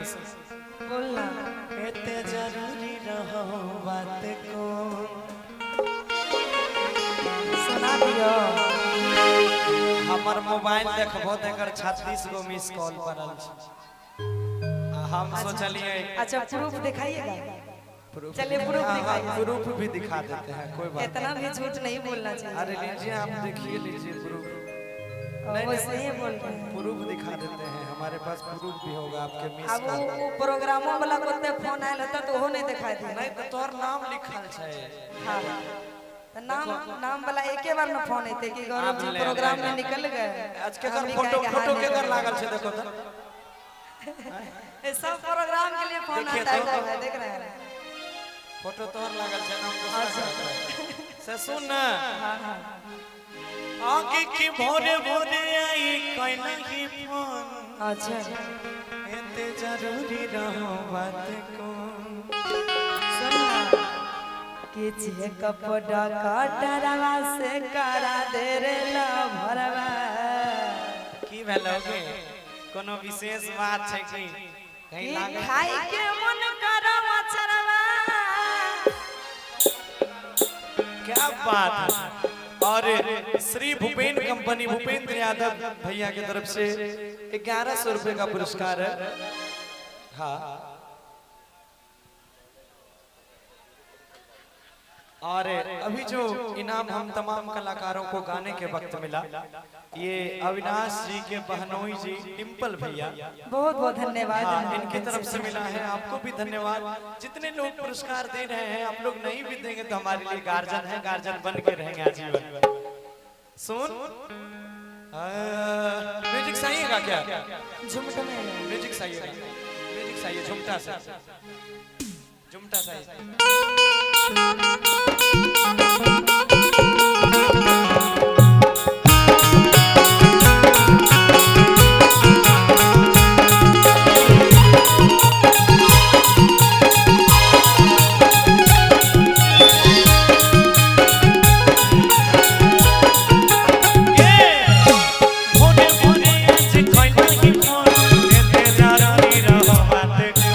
बोल ना। एते जरूरी रहो बात को। सुना दियो। हमर मोबाइल देखबो त एकर 36 गो मिस कॉल पड़ल छै। आ हम सोचलिए। अच्छा, प्रूफ दिखाइएगा? प्रूफ। चलिए, प्रूफ हाँ, हाँ, दिखाइए। प्रूफ भी दिखा देते हैं, कोई बात इतना भी झूठ नहीं बोलना चाहिए। अरे लीजिए, आप देखिए लीजिए प्रूफ। नहीं, वो नहीं, सही बोल रहे हैं। प्रूफ दिखा देते हैं, हमारे पास प्रूफ भी होगा आपके मिस अब कॉल। वो प्रोग्रामों वाला कोते फोन आयल होता तो ओहो नहीं दिखाई दिया। नहीं तो तोहर नाम लिखल छै। हाँ, तो नाम नाम वाला एके बार में फोन आते कि गौरव आप जी ले, प्रोग्राम ले, में ले। निकल गए। आज के हम कर भी फोटो कहेंगे, हाँ, फोटो के निकल कर गए। लागल छै, देखो त। ये सब प्रोग्राम के लिए फोन देखिए आता है। तो। है, देख रहे हैं। फोटो तोहर लागल छै, नाम दूसरा के रहतै। से सुन ना। हाँ हाँ आगे की भोरे भोरे आई कैलही फोन। अच्छा। एते जरूरी रहो बात को। सुन ना, कि कपड़ा कटरवा से करा दे रे भरवा। की भेलो गे? कोनो विशेष बात छै की कहीं कि लागल? खाई के मन करवा चरवा। क्या बात है! और श्री भूपेन कंपनी भूपेंद्र यादव भैया की तरफ से 1100 रुपए का पुरस्कार है। हाँ, और अभी जो इनाम हम तमाम कलाकारों को गाने के वक्त मिला, ये अविनाश जी के बहनोई जी डिम्पल भैया, बहुत बहुत धन्यवाद। हाँ, इनकी तरफ से मिला है। आपको भी धन्यवाद। जितने लोग पुरस्कार दे रहे हैं, आप लोग नहीं भी देंगे तो हमारे लिए गार्जियन है, गार्जियन बन के रहेंगे आजीवन। सुन, म्यूजिक सही है क्या? झुमका में। म्यूजिक सही है, म्यूजिक सही है। झुमटा से, झुमटा सही। भोरे भोरे आज कैलही फोन, एते जरूरी रहो बात को।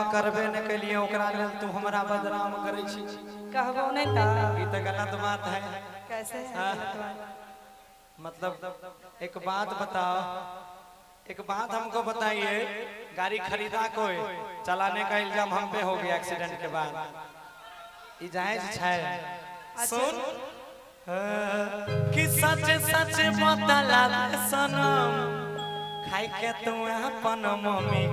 काम करबे न केलिए, ओकरा लेल तू हमरा बदनाम करै छी। कहबो नहीं ता। ई त गलत बात है। कैसे है हाँ। गलत बात? मतलब एक बात बताओ, एक बात हमको बताइए, गाड़ी खरीदा कोई, चलाने का इल्जाम हम पे हो गया एक्सीडेंट के बाद, ई जायज छै? सुन कि सच सच बतला दे सनम, खाई के तू अपन मम्मी।